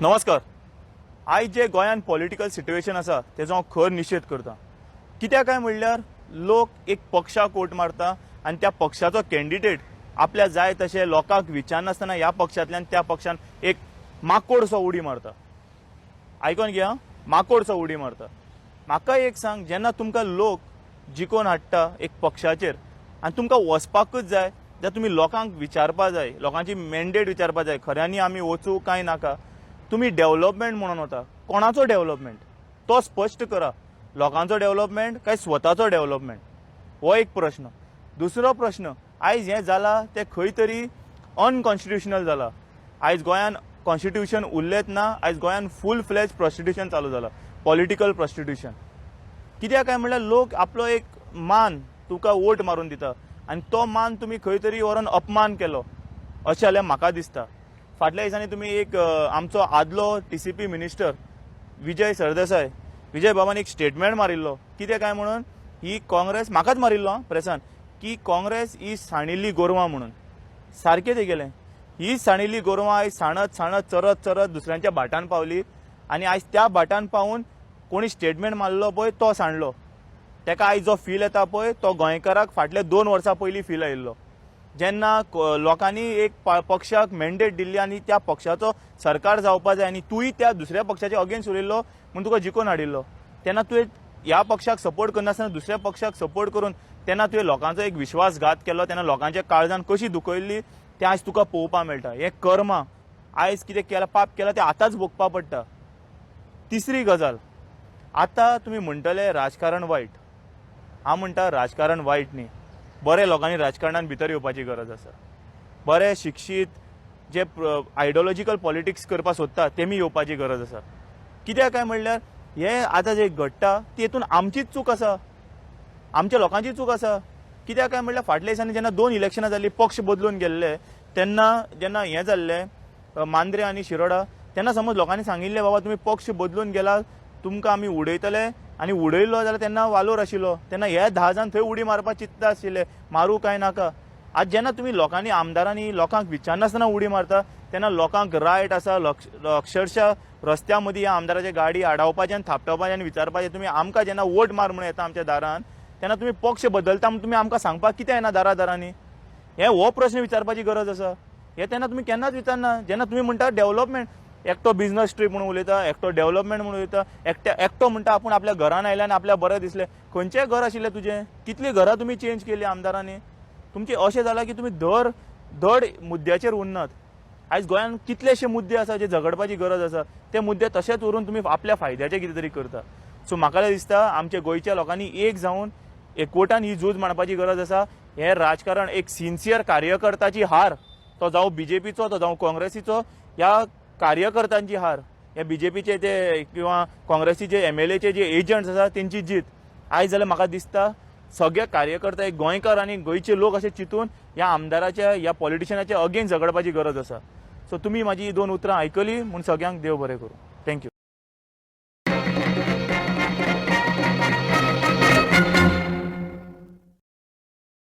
नमस्कार. आयज जे गोंयांत पॉलिटिकल सिट्युएशन आसा तेजो हांव खर निशेध करता. कित्याक काय म्हणल्यार लोक एक पक्षाक वोट मारता आनी त्या पक्षाचो कॅन्डिडेट आपल्या जाय तशें लोकांक विचारनासतना ह्या पक्षांतल्यान त्या पक्षान एक माकोडसो उडी मारता. आयकोन घेया, माकोडसो उडी मारता. म्हाका एक सांग, जेन्ना तुमकां लोक जिखोवन हाडटा एक पक्षाचेर आनी तुमकां वचपाकूच जाय जाल्यार तुमी लोकांक विचारपा जाय, लोकांची मॅन्डेट विचारपा जाय, खऱ्यांनी आमी वचूं काय नाका. तुमी डेव्हलपमेंट म्हणून वता, कोणाचो डेव्हलपमेंट तो स्पश्ट करा. लोकांचो डेव्हलपमेंट काय स्वताचो डेव्हलपमेंट, हो एक प्रश्न. दुसरो प्रश्न, आयज हें जालां तें खंय तरी अनकॉन्स्टिट्युशनल जालां. आयज गोंयान कॉन्स्टिट्युशन उरलेंच ना. आयज गोंयान फूल फ्लॅज प्रोस्टिट्युशन चालू जालां, पॉलिटिकल प्रोस्टिट्युशन. कित्याक काय म्हणल्यार लोक आपलो एक मान तुका वोट मारून दिता आनी तो मान तुमी खंय तरी व्हरोन अपमान केलो अशें जाल्यार म्हाका दिसता. फाटल्या दिसांनी तुमी एक आमचो आदलो टीसीपी मिनिस्टर विजय सरदेसाय, विजय बाबान एक स्टेटमेंट मारिल्लो. कितें काय म्हणून, ही काँग्रेस, म्हाकाच मारिल्लो आं प्रेसान, की काँग्रेस ही सांडिल्ली गोरवां म्हणून. सारकें तें गेलें. ही सांडिल्ली गोरवां आयज सांडत सांडत, चरत चरत दुसऱ्यांच्या भाटान पावली आनी आयज त्या भाटान पावून कोणी स्टेटमेंट मारलो पळय तो सांडलो. तेका आयज जो फील येता पळय तो गोंयकाराक फाटले 2 वर्सां पयलीं फील आयिल्लो, जेन्ना लोकांनी एक पक्षाक मॅन्डेट दिल्ली आनी त्या पक्षाचो सरकार जावपा जाय आनी तूंय त्या दुसऱ्या पक्षाच्या अगेन्स्ट उलयल्लो म्हूण तुका जिखोवन हाडिल्लो. तेन्ना तुवें ह्या पक्षाक सपोर्ट करनासतना दुसऱ्या पक्षाक सपोर्ट करून तेन्ना तुवें लोकांचो एक विश्वासघात केलो. तेन्ना लोकांच्या काळजान कशी दुखयल्ली तें आयज तुका पळोवपाक मेळटा. हें कर्मा, आयज कितें केलां, पाप केलां, तें आतांच भोगपा पडटा. तिसरी गजाल, आतां तुमी म्हणटले राजकारण वायट. हांव म्हणटा राजकारण वायट न्ही, बरे लोकांनी राजकारणान भितर येवपाची गरज आसा. बरे शिक्षीत जे आयडियोलॉजिकल पॉलिटिक्स करपाक सोदता तेमी येवपाची गरज आसा. कित्याक काय म्हणल्यार हे आतां जे घडटा तेतून आमचीच चूक आसा, आमच्या लोकांची चूक आसा. कित्याक काय म्हणल्यार फाटल्या दिसांनी जेन्ना दोन इलेक्शनां जालीं, पक्ष बदलून गेल्ले, तेन्ना जेन्ना हें जाल्लें मांद्रे आनी शिरोडा, तेन्ना समज लोकांनी सांगिल्लें, बाबा तुमी पक्ष बदलून गेला, तुमकां आमी उडयतले. आनी उडयलो जाल्यार तेन्ना वालोर आशिल्लो. तेन्ना हे 10 जाण थंय उडी मारपाक चिंत्ता आशिल्ले, मारूं काय नाका. आज जेन्ना तुमी लोकांनी, आमदारांनी लोकांक विचारनासतना उडी मारता तेन्ना लोकांक रायट आसा अक्षरशः रस्त्या मदीं ह्या आमदाराची गाडी आडावपाची आनी थापटावपाची आनी विचारपाचें, तुमी आमकां जेन्ना वोट मार म्हणून येता आमच्या दारान तेन्ना तुमी पक्ष बदलता म्हूण तुमी आमकां सांगपाक कितें येना दारा दारांनी? हे हो प्रश्न विचारपाची गरज आसा. हे तेन्ना तुमी केन्नाच विचारना जेन्ना तुमी म्हणटा डेव्हलपमेंट. एकटो बिझनस ट्रीप म्हणून उलयता, एकटो डेव्हलपमेंट म्हणून उलयता, एकटो म्हणटा आपूण आपल्या घरान आयले आनी आपल्याक बरें दिसलें. खंयचें घर आशिल्लें तुजें? कितलीं घरां तुमी चेंज केली आमदारांनी? तुमचें अशें जालां की तुमी धर धड मुद्द्याचेर उरनात. आयज गोंयांत कितलेशे मुद्दे आसा जे झगडपाची गरज आसा, ते मुद्दे तशेच उरून तुमी आपल्या फायद्याचे कितें तरी करता. सो म्हाका दिसता आमच्या गोंयच्या लोकांनी एक जावन एकवटान ही झूज मांडपाची गरज आसा. हें राजकारण एक सिन्सियर कार्यकर्त्याची हार, तो जावं बीजेपीचो, तो जावं काँग्रेसीचो, ह्या कार्यकर्त्यांची हार, हे बीजेपीचे ते किंवा काँग्रेसीचे एमएलएचे जे एजंट्स आसा तेंची जीत आयज जाल्यार म्हाका दिसता सगळे कार्यकर्ते एक गोंयकार आनी गोंयचे लोक अशे चिंतून ह्या आमदाराच्या, ह्या पॉलिटिशनाच्या अगेन्स्ट झगडपाची गरज आसा. सो तुमी म्हाजी ही दोन उतरां आयकली म्हूण सगळ्यांक देव बरें करूं. Thank you.